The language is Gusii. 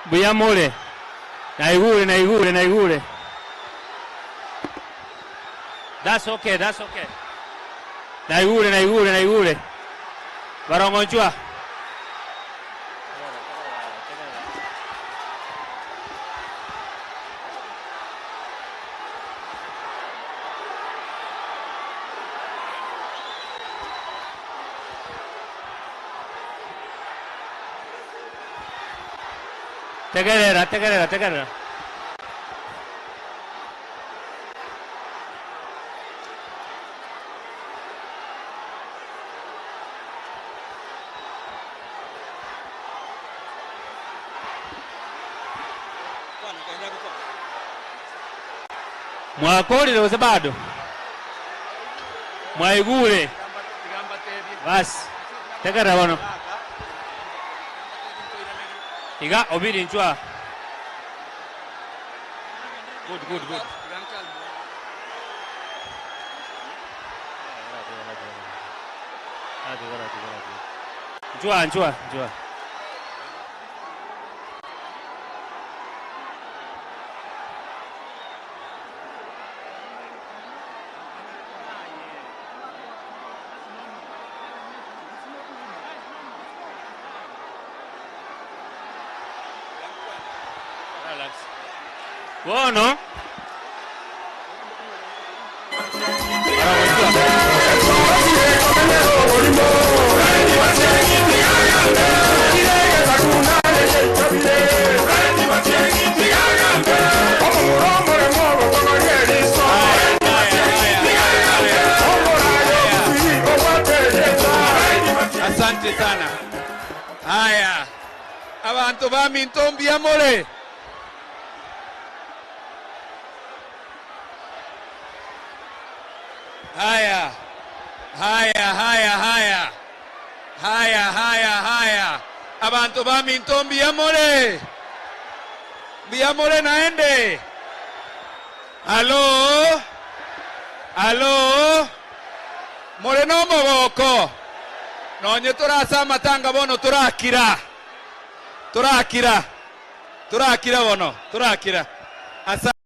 Mbuya more? Naigure, naigure, naigure. That's okay, that's okay. Naigure, naigure, naigure. Barongo nchwa. Tegerera, tegerera, tegerera. Mwakorire gose bado? Mwaigure? Basi, tegerera bono. Iga obiri inchwe aa. Good, good, good. Inchwe aa, inchwe aa, inchwe aa. Bono Asante sana. Haya, abanto baminto mbuya more? Haya, haya, haya, haya, haya, haya, haya, abanto baminto mbuya more? Mbuya more naende? Hallo, hallo, more nomogoko? Nonye tore ase amatanga bono torakira, torakira, torakira bono, torakira. Asa.